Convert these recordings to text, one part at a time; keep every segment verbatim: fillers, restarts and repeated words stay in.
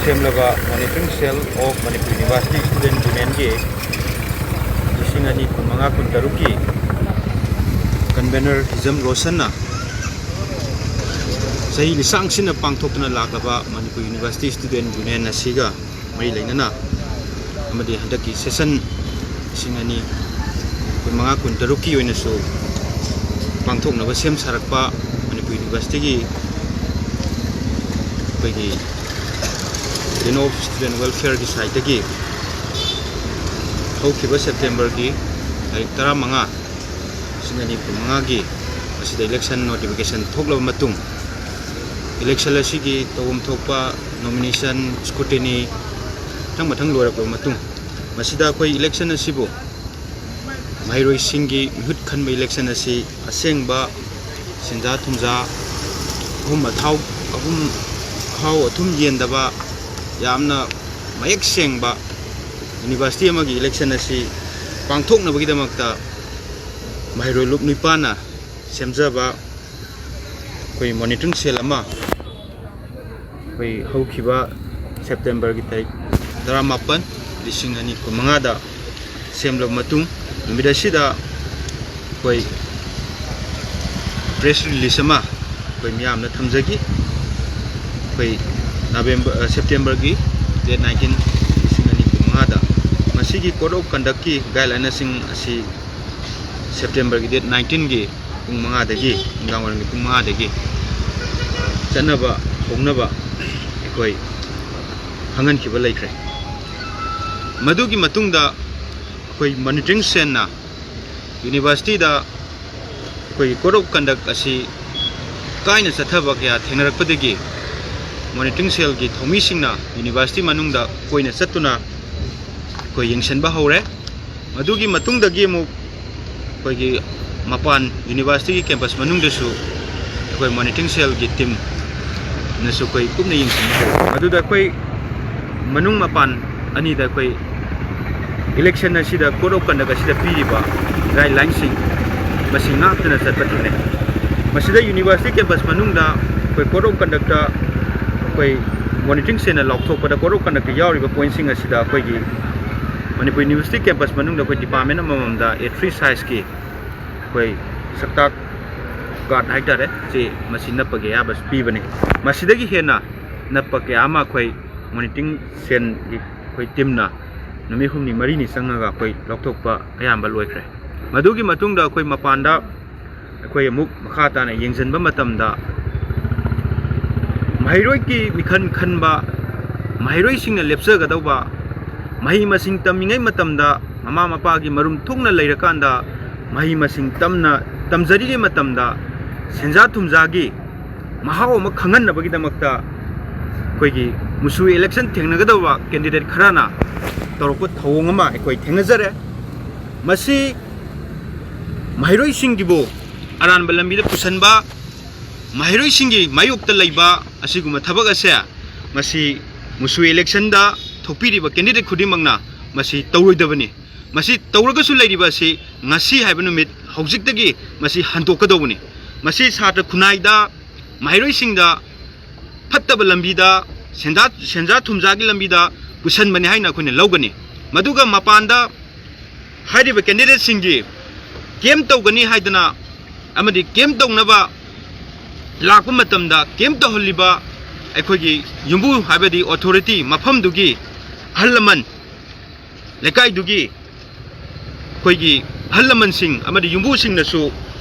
ꯁꯦꯝꯂꯕ Monitoring Cell of Manipur University Student Unionꯒꯤ ꯂꯤꯁꯤꯡ ꯑꯅꯤ ꯀꯨꯟꯃꯉꯥ ꯀꯨꯟꯇꯔꯨꯛꯀꯤ convener ꯍꯤꯖꯝ ꯔꯣꯁꯟꯅ ꯆꯍꯤ ꯂꯤꯁꯥꯡꯁꯤꯟꯅ ꯄꯥꯡꯊꯣꯛꯇꯨꯅ ꯂꯥꯛꯂꯕ Manipur University Student Union ꯑꯁꯤꯒ ꯃꯔꯤ ꯂꯩꯅꯅ ꯑꯃꯗꯤ ꯍꯟꯗꯛꯀꯤ session ꯂꯤꯁꯤꯡ ꯑꯅꯤ ꯀꯨꯟꯃꯉꯥ ꯀꯨꯟꯇꯔꯨꯛꯀꯤ ꯑꯣꯏꯅꯁꯨ ꯄꯥꯡꯊꯣꯛꯅꯕ ꯁꯦꯝ ꯁꯥꯔꯛꯄ Manipur Universityꯒꯤ ꯑꯩꯈꯣꯏꯒꯤ Dean of Student Welfareꯒꯤ sideꯇꯒꯤ ꯍꯧꯈꯤꯕ Septemberꯒꯤ ꯇꯥꯔꯤꯛ ꯇꯔꯥꯃꯉꯥ, ꯂꯤꯁꯤꯡ ꯑꯅꯤ ꯀꯨꯟꯃꯉꯥꯒꯤ ꯑꯁꯤꯗ election notification ꯊꯣꯛꯂꯕ ꯃꯇꯨꯡ, election ꯑꯁꯤꯒꯤ ꯇꯧꯐꯝ ꯊꯣꯛꯄ nomination, scrutiny ꯃꯊꯪ ꯃꯊꯪ ꯂꯣꯏꯔꯛꯂꯕ ꯃꯇꯨꯡ, ꯃꯁꯤꯗ ꯑꯩꯈꯣꯏ election ꯑꯁꯤꯕꯨ ꯃꯍꯩꯔꯣꯏꯁꯤꯡꯒꯤ ꯃꯤꯍꯨꯠ ꯈꯟꯕ election ꯑꯁꯤ ꯑꯁꯦꯡꯕ ꯁꯦꯟꯖꯥ ꯊꯨꯝꯖꯥ, ꯑꯍꯨꯝ ꯑꯊꯥꯎ, ꯑꯍꯨꯝ ꯑꯍꯥꯎ ꯑꯊꯨꯝ ꯌꯦꯟꯗꯕ, ꯌꯥꯝꯅ ꯃꯌꯦꯛ ꯁꯦꯡꯕ university ꯑꯃꯒꯤ election ꯑꯁꯤ ꯄꯥꯡꯊꯣꯛꯅꯕꯒꯤꯗꯃꯛꯇ ꯃꯍꯩꯔꯣꯏ ꯂꯨꯞ ꯅꯤꯄꯥꯟꯅ ꯁꯦꯝꯖꯕ ꯑꯩꯈꯣꯏ monitoring cell ꯑꯃ ꯑꯩꯈꯣꯏ ꯍꯧꯈꯤꯕ Septemberꯒꯤ ꯇꯥꯔꯤꯛ ꯇꯔꯥꯃꯥꯄꯟ, ꯂꯤꯁꯤꯡ ꯑꯅꯤ ꯀꯨꯟꯃꯉꯥꯗ ꯁꯦꯝꯂꯕ ꯃꯇꯨꯡ, ꯅꯨꯃꯤꯠ ꯑꯁꯤꯗ ꯑꯩꯈꯣꯏ press release ꯑꯃ ꯑꯩꯈꯣꯏ ꯃꯤꯌꯥꯝꯅ ꯊꯝꯖꯈꯤ꯫ ꯑꯩꯈꯣꯏ November, ꯑ, Septemberꯒꯤ date nineteen, ꯂꯤꯁꯤꯡ ꯑꯅꯤ ꯀꯨꯟꯃꯉꯥꯗ꯫ ꯃꯁꯤꯒꯤ code of conductꯀꯤ guideline ꯁꯤꯡ ꯑꯁꯤ Septemberꯒꯤ date nineteenꯒꯤ ꯄꯨꯡ ꯃꯉꯥꯗꯒꯤ, ꯅꯨꯡꯗꯥꯡꯋꯥꯏꯔꯝꯒꯤ ꯄꯨꯡ ꯃꯉꯥꯗꯒꯤ ꯆꯠꯅꯕ ꯍꯧꯅꯕ ꯑꯩꯈꯣꯏ ꯈꯪꯍꯟꯈꯤꯕ ꯂꯩꯈ꯭ꯔꯦ꯫ ꯃꯗꯨꯒꯤ ꯃꯇꯨꯡꯗ ꯑꯩꯈꯣꯏ monitoring cellꯅ universityꯗ ꯑꯩꯈꯣꯏꯒꯤ code of conduct ꯑꯁꯤ ꯀꯥꯏꯅ ꯆꯠꯊꯕ ꯀꯌꯥ ꯊꯦꯡꯅꯔꯛꯄꯗꯒꯤ monitoring cellꯒꯤ ꯊꯧꯃꯤꯁꯤꯡꯅ university ꯃꯅꯨꯡꯗ ꯀꯣꯏꯅ ꯆꯠꯇꯨꯅ ꯑꯩꯈꯣꯏ ꯌꯦꯡꯁꯤꯟꯕ ꯍꯧꯔꯦ꯫ ꯃꯗꯨꯒꯤ ꯃꯇꯨꯡꯗꯒꯤ ꯑꯃꯨꯛ ꯑꯩꯈꯣꯏꯒꯤ ꯃꯄꯥꯟ universityꯒꯤ campus ꯃꯅꯨꯡꯗꯁꯨ ꯑꯩꯈꯣꯏ monitoring cellꯒꯤ teamꯅꯁꯨ ꯑꯩꯈꯣꯏ ꯀꯨꯞꯅ ꯌꯦꯡꯁꯤꯟꯕ ꯍꯧꯔꯦ꯫ ꯃꯗꯨꯗ ꯑꯩꯈꯣꯏ ꯃꯅꯨꯡ ꯃꯄꯥꯟ ꯑꯅꯤꯗ ꯑꯩꯈꯣꯏ election ꯑꯁꯤꯗ code of conduct ꯑꯁꯤꯗ ꯄꯤꯔꯤꯕ guidelineꯁꯤꯡ ꯃꯁꯤ ꯉꯥꯛꯇꯨꯅ ꯆꯠꯄ ꯊꯦꯡꯅꯩ꯫ ꯃꯁꯤꯗ university campus ꯃꯅꯨꯡꯗ ꯑꯩꯈꯣꯏ code of conductꯇ ꯑꯩꯈꯣꯏ ꯃꯣꯅꯤꯇꯔꯤꯡ ꯁꯦꯜꯅ ꯂꯥꯎꯊꯣꯛꯄꯗ code of conductꯇ ꯌꯥꯎꯔꯤꯕ pointꯁꯤꯡ ꯑꯁꯤꯗ ꯑꯩꯈꯣꯏꯒꯤ ꯃꯅꯤꯄꯨꯔ ꯌꯨꯅꯤꯚꯔꯁꯤꯇꯤ ꯀꯦꯝꯄꯁ ꯃꯅꯨꯡꯗ ꯑꯩꯈꯣꯏ department ꯑꯃꯃꯝꯗ A three sizeꯀꯤ ꯑꯩꯈꯣꯏ ꯁꯛꯇꯥꯛ card ꯍꯥꯏꯇꯥꯔꯦ, ꯆꯦ ꯃꯁꯤ ꯅꯞꯄꯒꯤ ꯑꯌꯥꯕ ꯄꯤꯕꯅꯤ꯫ ꯃꯁꯤꯗꯒꯤ ꯍꯦꯟꯅ ꯅꯞꯄ ꯀꯌꯥ ꯑꯃ ꯑꯩꯈꯣꯏ ꯃꯣꯅꯤꯇꯔꯤꯡ ꯁꯦꯜꯒꯤ ꯑꯩꯈꯣꯏ teamꯅ ꯅꯨꯃꯤꯠ ꯍꯨꯝꯅꯤ ꯃꯔꯤꯅꯤ ꯆꯪꯉꯒ ꯑꯩꯈꯣꯏ ꯂꯧꯊꯣꯛꯄ ꯑꯌꯥꯝꯕ ꯂꯣꯏꯈ꯭ꯔꯦ꯫ ꯃꯗꯨꯒꯤ ꯃꯇꯨꯡꯗ ꯑꯩꯈꯣꯏ ꯃꯄꯥꯟꯗ ꯑꯩꯈꯣꯏ ꯑꯃꯨꯛ ꯃꯈꯥ ꯇꯥꯅ ꯌꯦꯡꯁꯤꯟꯕ ꯃꯇꯝꯗ, ꯃꯍꯩꯔꯣꯏꯒꯤ ꯃꯤꯈꯜ ꯈꯟꯕ, ꯃꯍꯩꯔꯣꯏꯁꯤꯡꯅ ꯂꯦꯞꯆꯒꯗꯧꯕ, ꯃꯍꯩ ꯃꯁꯤꯡ ꯇꯝꯃꯤꯉꯩ ꯃꯇꯝꯗ ꯃꯃꯥ ꯃꯄꯥꯒꯤ ꯃꯔꯨꯝ ꯊꯣꯛꯅ ꯂꯩꯔꯀꯥꯟꯗ ꯃꯍꯩ ꯃꯁꯤꯡ ꯇꯝꯅ, ꯇꯝꯖꯔꯤꯉꯩ ꯃꯇꯝꯗ ꯁꯦꯟꯖꯥ ꯊꯨꯝꯖꯥꯒꯤ ꯃꯍꯥꯎ ꯑꯃ ꯈꯪꯍꯟꯅꯕꯒꯤꯗꯃꯛꯇ ꯑꯩꯈꯣꯏꯒꯤ ꯃꯨꯁꯨ election ꯊꯦꯡꯅꯒꯗꯧꯕ candidate ꯈꯔꯅ ꯇꯧꯔꯛꯄ ꯊꯧꯑꯣꯡ ꯑꯃ ꯑꯩꯈꯣꯏ ꯊꯦꯡꯅꯖꯔꯦ꯫ ꯃꯁꯤ ꯃꯍꯩꯔꯣꯏꯁꯤꯡꯒꯤꯕꯨ ꯑꯔꯥꯟꯕ ꯂꯝꯕꯤꯗ ꯄꯨꯁꯟꯕ, ꯃꯍꯩꯔꯣꯏꯁꯤꯡꯒꯤ ꯃꯥꯌꯣꯛꯇ ꯂꯩꯕ ꯑꯁꯤꯒꯨꯝꯕ ꯊꯕꯛ ꯑꯁꯦ ꯃꯁꯤ ꯃꯨꯁꯨ electionꯗ ꯊꯣꯛꯄꯤꯔꯤꯕ candidate ꯈꯨꯗꯤꯡꯃꯛꯅ ꯃꯁꯤ ꯇꯧꯔꯣꯏꯗꯕꯅꯤ꯫ ꯃꯁꯤ ꯇꯧꯔꯒꯁꯨ ꯂꯩꯔꯤꯕ ꯑꯁꯤ ꯉꯁꯤ ꯍꯥꯏꯕ ꯅꯨꯃꯤꯠ ꯍꯧꯖꯤꯛꯇꯒꯤ ꯃꯁꯤ ꯍꯟꯗꯣꯛꯀꯗꯧꯕꯅꯤ꯫ ꯃꯁꯤ ꯁꯥꯇ꯭ꯔ ꯈꯨꯟꯅꯥꯏꯗ, ꯃꯍꯩꯔꯣꯏꯁꯤꯡꯗ ꯐꯠꯇꯕ ꯂꯝꯕꯤꯗ, ꯁꯦꯟꯖꯥ, ꯁꯦꯟꯖꯥ ꯊꯨꯝꯖꯥꯒꯤ ꯂꯝꯕꯤꯗ ꯄꯨꯁꯟꯕꯅꯤ ꯍꯥꯏꯅ ꯑꯩꯈꯣꯏꯅ ꯂꯧꯒꯅꯤ꯫ ꯃꯗꯨꯒ ꯃꯄꯥꯟꯗ ꯍꯥꯏꯔꯤꯕ candidateꯁꯤꯡꯒꯤ camp ꯇꯧꯒꯅꯤ ꯍꯥꯏꯗꯅ ꯑꯃꯗꯤ camp ꯇꯧꯅꯕ ꯂꯥꯛꯄ ꯃꯇꯝꯗ camp ꯇꯧꯍꯜꯂꯤꯕ ꯑꯩꯈꯣꯏꯒꯤ ꯌꯨꯝꯕꯨ ꯍꯥꯏꯕꯗꯤ authority, ꯃꯐꯝꯗꯨꯒꯤ ꯑꯍꯜ ꯂꯃꯟ, ꯂꯩꯀꯥꯏꯗꯨꯒꯤ ꯑꯩꯈꯣꯏꯒꯤ ꯑꯍꯜ ꯂꯃꯟꯁꯤꯡ ꯑꯃꯗꯤ ꯌꯨꯝꯕꯨꯁꯤꯡꯅꯁꯨ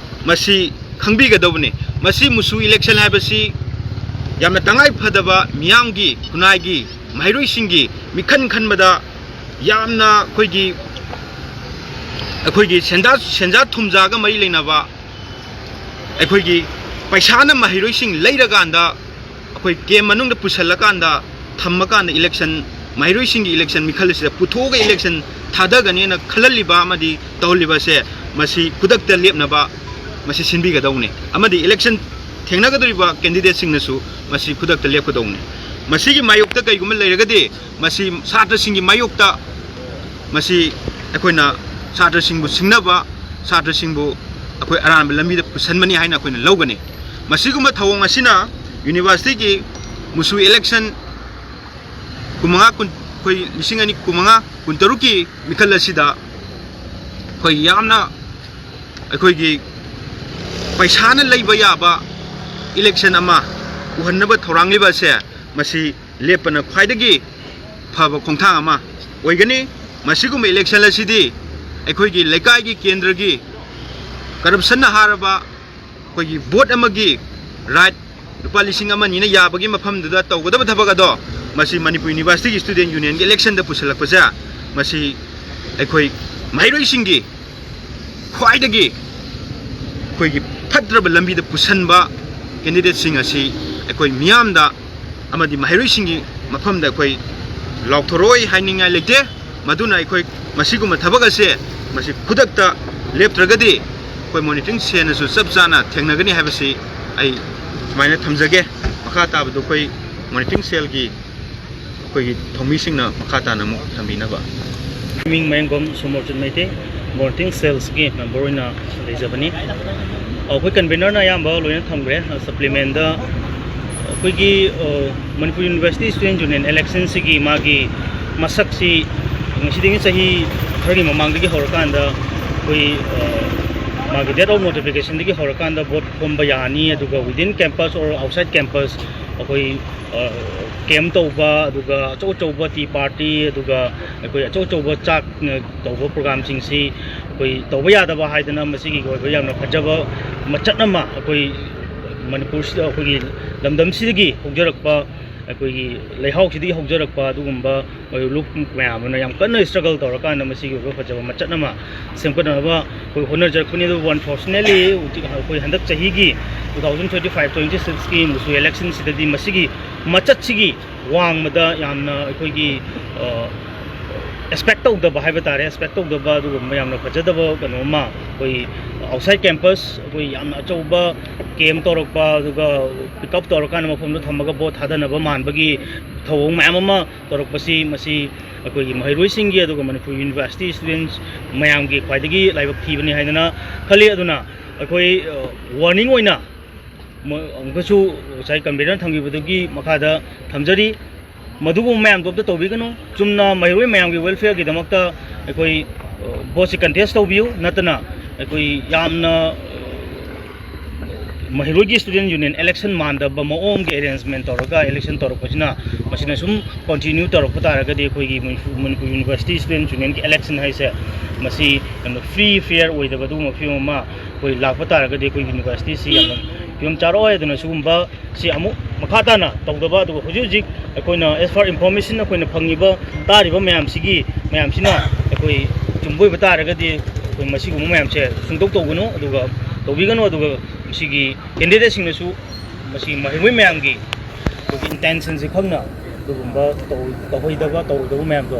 ꯃꯁꯤ ꯈꯪꯕꯤꯒꯗꯧꯕꯅꯤ꯫ ꯃꯁꯤ ꯃꯨꯁꯨ election ꯍꯥꯏꯕꯁꯤ ꯌꯥꯝꯅ ꯇꯉꯥꯏ ꯐꯗꯕ ꯃꯤꯌꯥꯝꯒꯤ, ꯈꯨꯟꯅꯥꯏꯒꯤ, ꯃꯍꯩꯔꯣꯏꯁꯤꯡꯒꯤ ꯃꯤꯈꯜ ꯈꯟꯕꯗ ꯌꯥꯝꯅ ꯑꯩꯈꯣꯏꯒꯤ, ꯑꯩꯈꯣꯏꯒꯤ ꯁꯦꯟꯖꯥ, ꯁꯦꯟꯖꯥ ꯊꯨꯝꯖꯥꯒ ꯃꯔꯤ ꯂꯩꯅꯕ ꯑꯩꯈꯣꯏꯒꯤ ꯄꯩꯁꯥꯅ ꯃꯍꯩꯔꯣꯏꯁꯤꯡ ꯂꯩꯔꯀꯥꯟꯗ ꯑꯩꯈꯣꯏ camp ꯃꯅꯨꯡꯗ ꯄꯨꯁꯜꯂꯀꯥꯟꯗ ꯊꯝꯃꯀꯥꯟꯗ election, ꯃꯍꯩꯔꯣꯏꯁꯤꯡꯒꯤ election ꯃꯤꯈꯜ ꯑꯁꯤꯗ ꯄꯨꯊꯣꯛꯑꯒ election ꯊꯥꯗꯒꯅꯦꯅ ꯈꯜꯍꯜꯂꯤꯕ ꯑꯃꯗꯤ ꯇꯧꯍꯜꯂꯤꯕ ꯑꯁꯦ ꯃꯁꯤ ꯈꯨꯗꯛꯇ ꯂꯦꯞꯅꯕ ꯃꯁꯤ ꯁꯤꯟꯕꯤꯒꯗꯧꯕꯅꯤ꯫ ꯑꯃꯗꯤ election ꯊꯦꯡꯅꯒꯗꯧꯔꯤꯕ candidateꯁꯤꯡꯅꯁꯨ ꯃꯁꯤ ꯈꯨꯗꯛꯇ ꯂꯦꯞꯀꯗꯧꯕꯅꯤ꯫ ꯃꯁꯤꯒꯤ ꯃꯥꯌꯣꯛꯇ ꯀꯩꯒꯨꯝꯕ ꯂꯩꯔꯒꯗꯤ ꯃꯁꯤ ꯁꯥꯇ꯭ꯔꯁꯤꯡꯒꯤ ꯃꯥꯌꯣꯛꯇ ꯃꯁꯤ ꯑꯩꯈꯣꯏꯅ ꯁꯥꯇ꯭ꯔꯁꯤꯡꯕꯨ ꯁꯤꯡꯅꯕ, ꯁꯥꯇ꯭ꯔꯁꯤꯡꯕꯨ ꯑꯩꯈꯣꯏ ꯑꯔꯥꯟꯕ ꯂꯝꯕꯤꯗ ꯄꯨꯁꯟꯕꯅꯤ ꯍꯥꯏꯅ ꯑꯩꯈꯣꯏꯅ ꯂꯧꯒꯅꯤ꯫ ꯃꯁꯤꯒꯨꯝꯕ ꯊꯧꯑꯣꯡ ꯑꯁꯤꯅ universityꯒꯤ ꯃꯨꯁꯨ election ꯀꯨꯟꯃꯉꯥ ꯀꯨꯟ ꯑꯩꯈꯣꯏ ꯂꯤꯁꯤꯡ ꯑꯅꯤ ꯀꯨꯟꯃꯉꯥ ꯀꯨꯟꯇꯔꯨꯛꯀꯤ ꯃꯤꯈꯜ ꯑꯁꯤꯗ ꯑꯩꯈꯣꯏ ꯌꯥꯝꯅ ꯑꯩꯈꯣꯏꯒꯤ ꯄꯩꯁꯥꯅ ꯂꯩꯕ ꯌꯥꯕ ꯏꯂꯦꯛꯁꯟ ꯑꯃ ꯎꯍꯟꯅꯕ ꯊꯧꯔꯥꯡꯂꯤꯕ ꯑꯁꯦ ꯃꯁꯤ ꯂꯦꯞꯄꯅ ꯈ꯭ꯋꯥꯏꯗꯒꯤ ꯐꯕ ꯈꯣꯡꯊꯥꯡ ꯑꯃ ꯑꯣꯏꯒꯅꯤ꯫ ꯃꯁꯤꯒꯨꯝꯕ ꯏꯂꯦꯛꯁꯟ ꯑꯁꯤꯗꯤ ꯑꯩꯈꯣꯏꯒꯤ ꯂꯩꯀꯥꯏꯒꯤ ꯀꯦꯟꯗ꯭ꯔꯒꯤ ꯀꯔꯞꯁꯟꯅ ꯍꯥꯔꯕ ꯑꯩꯈꯣꯏꯒꯤ ꯚꯣꯠ ꯑꯃꯒꯤ ꯔꯥꯏꯠ ꯂꯨꯄꯥ ꯂꯤꯁꯤꯡ ꯑꯃ ꯑꯅꯤꯅ ꯌꯥꯕꯒꯤ ꯃꯐꯝꯗꯨꯗ ꯇꯧꯒꯗꯕ ꯊꯕꯛ ꯑꯗꯣ ꯃꯁꯤ ꯃꯅꯤꯄꯨꯔ ꯌꯨꯅꯤꯚꯔꯁꯤꯇꯤꯒꯤ ꯁ꯭ꯇꯨꯗꯦꯟ ꯌꯨꯅꯤꯌꯟꯒꯤ ꯏꯂꯦꯛꯁꯟꯗ ꯄꯨꯁꯤꯜꯂꯛꯄꯁꯦ ꯃꯁꯤ ꯑꯩꯈꯣꯏ ꯃꯍꯩꯔꯣꯏꯁꯤꯡꯒꯤ ꯈ꯭ꯋꯥꯏꯗꯒꯤ ꯑꯩꯈꯣꯏꯒꯤ ꯐꯠꯇ꯭ꯔꯕ ꯂꯝꯕꯤꯗ ꯄꯨꯁꯟꯕ ꯀꯦꯟꯗꯤꯗꯦꯠꯁꯤꯡ ꯑꯁꯤ ꯑꯩꯈꯣꯏ ꯃꯤꯌꯥꯝꯗ ꯑꯃꯗꯤ ꯃꯍꯩꯔꯣꯏꯁꯤꯡꯒꯤ ꯃꯐꯝꯗ ꯑꯩꯈꯣꯏ ꯂꯥꯎꯊꯣꯔꯛꯑꯣꯏ ꯍꯥꯏꯅꯤꯡꯉꯥꯏ ꯂꯩꯇꯦ꯫ ꯃꯗꯨꯅ ꯑꯩꯈꯣꯏ ꯃꯁꯤꯒꯨꯝꯕ ꯊꯕꯛ ꯑꯁꯦ ꯃꯁꯤ ꯈꯨꯗꯛꯇ ꯂꯦꯞꯇ꯭ꯔꯒꯗꯤ ꯑꯩꯈꯣꯏ ꯃꯣꯅꯤꯇꯔꯤꯡ ꯁꯦꯜꯅꯁꯨ ꯆꯞ ꯆꯥꯅ ꯊꯦꯡꯅꯒꯅꯤ ꯍꯥꯏꯕꯁꯤ ꯑꯩ ꯁꯨꯃꯥꯏꯅ ꯊꯝꯖꯒꯦ꯫ ꯃꯈꯥ ꯇꯥꯕꯗꯨ ꯑꯩꯈꯣꯏ ꯃꯣꯅꯤꯇꯔꯤꯡ ꯁꯦꯜꯒꯤ ꯑꯩꯈꯣꯏꯒꯤ ꯊꯧꯃꯤꯁꯤꯡꯅ ꯃꯈꯥ ꯇꯥꯅ ꯑꯃꯨꯛ ꯊꯝꯕꯤꯅꯕ꯫ ꯃꯤꯡ ꯃꯌꯦꯡꯒꯣꯝ ꯁꯣꯃꯣꯔꯆꯟ ꯃꯩꯇꯩ, ꯃꯣꯅꯤꯇꯔꯤꯡ ꯁꯦꯜꯁꯀꯤ ꯃꯦꯝꯕꯔ ꯑꯣꯏꯅ ꯂꯩꯖꯕꯅꯤ꯫ ꯑꯩꯈꯣꯏ ꯀꯟꯚꯦꯅꯔꯅ ꯑꯌꯥꯝꯕ ꯂꯣꯏꯅ ꯊꯝꯈ꯭ꯔꯦ꯫ ꯁꯄ꯭ꯂꯤꯃꯦꯟꯗ ꯑꯩꯈꯣꯏꯒꯤ, ꯑ, ꯃꯅꯤꯄꯨꯔ ꯌꯨꯅꯤꯚꯔꯁꯤꯇꯤ ꯁ꯭ꯇꯨꯗꯦꯟ ꯌꯨꯅꯤꯌꯟ ꯏꯂꯦꯛꯁꯟꯁꯤꯒꯤ ꯃꯥꯒꯤ ꯃꯁꯛꯁꯤ ꯉꯁꯤꯗꯒꯤ ꯆꯍꯤ ꯈꯔꯒꯤ ꯃꯃꯥꯡꯗꯒꯤ ꯍꯧꯔꯀꯥꯟꯗ ꯑꯩꯈꯣꯏ, ꯑ, ꯃꯥꯒꯤ date of notificationꯗꯒꯤ ꯍꯧꯔꯀꯥꯟꯗ ꯚꯣꯠ ꯈꯣꯝꯕ ꯌꯥꯅꯤ, ꯑꯗꯨꯒ within campus or outside campus ꯑꯩꯈꯣꯏ, ꯑ, ꯀꯦꯝ ꯇꯧꯕ, ꯑꯗꯨꯒ ꯑꯆꯧ ꯑꯆꯧꯕ ꯇꯤ ꯄꯥꯔꯇꯤ, ꯑꯗꯨꯒ ꯑꯩꯈꯣꯏ ꯑꯆꯧ ꯑꯆꯧꯕ ꯆꯥꯛ, ꯑ, ꯇꯧꯕ ꯄ꯭ꯔꯣꯒꯥꯝꯁꯤꯡꯁꯤ ꯑꯩꯈꯣꯏ ꯇꯧꯕ ꯌꯥꯗꯕ ꯍꯥꯏꯗꯅ ꯃꯁꯤꯒꯤ ꯑꯣꯏꯕ ꯌꯥꯝꯅ ꯐꯖꯕ ꯃꯆꯠ ꯑꯃ ꯑꯩꯈꯣꯏ ꯃꯅꯤꯄꯨꯔꯁꯤꯗ, ꯑꯩꯈꯣꯏꯒꯤ ꯂꯝꯗꯝꯁꯤꯗꯒꯤ ꯍꯧꯖꯔꯛꯄ, ꯑꯩꯈꯣꯏꯒꯤ ꯂꯩꯍꯥꯎꯁꯤꯗꯒꯤ ꯍꯧꯖꯔꯛꯄ ꯑꯗꯨꯒꯨꯝꯕ ꯂꯨꯞ ꯃꯌꯥꯝ ꯑꯃꯅ ꯌꯥꯝ ꯀꯟꯅ struggle ꯇꯧꯔꯀꯥꯟꯗ ꯃꯁꯤꯒꯤ ꯑꯣꯏꯕ ꯐꯖꯕ ꯃꯆꯠ ꯑꯃ ꯁꯦꯝꯒꯠꯅꯕ ꯑꯩꯈꯣꯏ ꯍꯣꯠꯅꯖꯔꯛꯄꯅꯤ꯫ ꯑꯗꯨꯕꯨ unfortunately ꯍꯧꯖꯤꯛ ꯑꯩꯈꯣꯏ ꯍꯟꯗꯛ ꯆꯍꯤꯒꯤ two thousand twenty five twenty sixꯀꯤ ꯃꯨꯁꯨ ꯏꯂꯦꯛꯁꯟꯁꯤꯗꯗꯤ ꯃꯁꯤꯒꯤ ꯃꯆꯠꯁꯤꯒꯤ ꯋꯥꯡꯃꯗ ꯌꯥꯝꯅ ꯑꯩꯈꯣꯏꯒꯤ, ꯑ, expect ꯇꯧꯗꯕ ꯍꯥꯏꯕ ꯇꯥꯔꯦ, expect ꯇꯧꯗꯕ ꯑꯗꯨꯒꯨꯝꯕ ꯌꯥꯝꯅ ꯐꯖꯗꯕ ꯀꯩꯅꯣ ꯑꯃ ꯑꯩꯈꯣꯏ outside campus ꯑꯩꯈꯣꯏ ꯌꯥꯝꯅ ꯑꯆꯧꯕ ꯀꯦꯝ ꯇꯧꯔꯛꯄ, ꯑꯗꯨꯒ pick up ꯇꯧꯔꯀꯥꯟꯗ ꯃꯐꯝꯗ ꯊꯝꯃꯒ ꯚꯣꯠ ꯊꯥꯗꯅꯕ ꯃꯥꯟꯕꯒꯤ ꯊꯧꯑꯣꯡ ꯃꯌꯥꯝ ꯑꯃ ꯇꯧꯔꯛꯄꯁꯤ ꯃꯁꯤ ꯑꯩꯈꯣꯏꯒꯤ ꯃꯍꯩꯔꯣꯏꯁꯤꯡꯒꯤ ꯑꯗꯨꯒ ꯃꯅꯤꯄꯨꯔ ꯌꯨꯅꯤꯚꯔꯁꯤꯇꯤ ꯁ꯭ꯇꯨꯗꯦꯟꯠꯁ ꯃꯌꯥꯝꯒꯤ ꯈ꯭ꯋꯥꯏꯗꯒꯤ ꯂꯥꯏꯕꯛ ꯊꯤꯕꯅꯤ ꯍꯥꯏꯗꯅ ꯈꯜꯂꯤ꯫ ꯑꯗꯨꯅ ꯑꯩꯈꯣꯏ, ꯑ, warning ꯑꯣꯏꯅ ꯃ-, ꯑꯃꯨꯛꯀꯁꯨ ꯉꯁꯥꯏ ꯀꯟꯚꯦꯅꯔ ꯊꯝꯈꯤꯕꯗꯨꯒꯤ ꯃꯈꯥꯗ ꯊꯝꯖꯔꯤ꯫ ꯃꯗꯨꯒꯨꯝꯕ ꯃꯌꯥꯝꯗꯣ ꯑꯝꯇ ꯇꯧꯕꯤꯒꯅꯨ꯫ ꯆꯨꯝꯅ ꯃꯍꯩꯔꯣꯏ ꯃꯌꯥꯝꯒꯤ welfareꯒꯤꯗꯃꯛꯇ ꯑꯩꯈꯣꯏ ꯚꯣꯠꯁꯤ contest ꯇꯧꯕꯤꯌꯨ, ꯅꯠꯇꯅ ꯑꯩꯈꯣꯏ ꯌꯥꯝꯅ ꯃꯍꯩꯔꯣꯏꯒꯤ student union election ꯃꯥꯟꯗꯕ ꯃꯑꯣꯡꯒꯤ arrangement ꯇꯧꯔꯒ election ꯇꯧꯔꯛꯄꯁꯤꯅ, ꯃꯁꯤꯅ ꯁꯨꯝ continue ꯇꯧꯔꯛꯄ ꯇꯥꯔꯒꯗꯤ ꯑꯩꯈꯣꯏꯒꯤ ꯃꯅꯤꯄꯨꯔ University Students Unionꯒꯤ election ꯍꯥꯏꯁꯦ ꯃꯁꯤ ꯌꯥꯝꯅ free fair ꯑꯣꯏꯗꯕ ꯑꯗꯨꯒꯨꯝꯕ ꯐꯤꯕꯝ ꯑꯃ ꯑꯩꯈꯣꯏ ꯂꯥꯛꯄ ꯇꯥꯔꯒꯗꯤ ꯑꯩꯈꯣꯏ universityꯁꯤ ꯌꯥꯝꯅ ꯐꯤꯕꯝ ꯆꯥꯔꯛꯑꯣꯏ꯫ ꯑꯗꯨꯅ ꯁꯤꯒꯨꯝꯕ ꯁꯤ ꯑꯃꯨꯛ ꯃꯈꯥ ꯇꯥꯅ ꯇꯧꯗꯕ, ꯑꯗꯨꯒ ꯍꯧꯖꯤꯛ ꯍꯧꯖꯤꯛ ꯑꯩꯈꯣꯏꯅ as per information ꯑꯩꯈꯣꯏꯅ ꯐꯪꯉꯤꯕ ꯇꯥꯔꯤꯕ ꯃꯌꯥꯝꯁꯤꯒꯤ ꯃꯌꯥꯝꯁꯤꯅ ꯑꯩꯈꯣꯏ ꯆꯨꯝꯕ ꯑꯣꯏꯕ ꯇꯥꯔꯒꯗꯤ ꯑꯩꯈꯣꯏ ꯃꯁꯤꯒꯨꯝꯕ ꯃꯌꯥꯝꯁꯦ ꯁꯨꯡꯇꯧ ꯇꯧꯒꯅꯨ, ꯑꯗꯨꯒ ꯇꯧꯕꯤꯒꯅꯨ꯫ ꯑꯗꯨꯒ ꯃꯁꯤꯒꯤ candidateꯁꯤꯡꯅꯁꯨ ꯃꯁꯤ ꯃꯍꯩꯔꯣꯏ ꯃꯌꯥꯝꯒꯤ ꯑꯩꯈꯣꯏꯒꯤ intentionꯁꯤ ꯈꯪꯅ ꯑꯗꯨꯒꯨꯝꯕ ꯇꯧ-, ꯇꯧꯍꯩꯗꯕ, ꯇꯧꯔꯣꯏꯗꯕ ꯃꯌꯥꯝꯗꯣ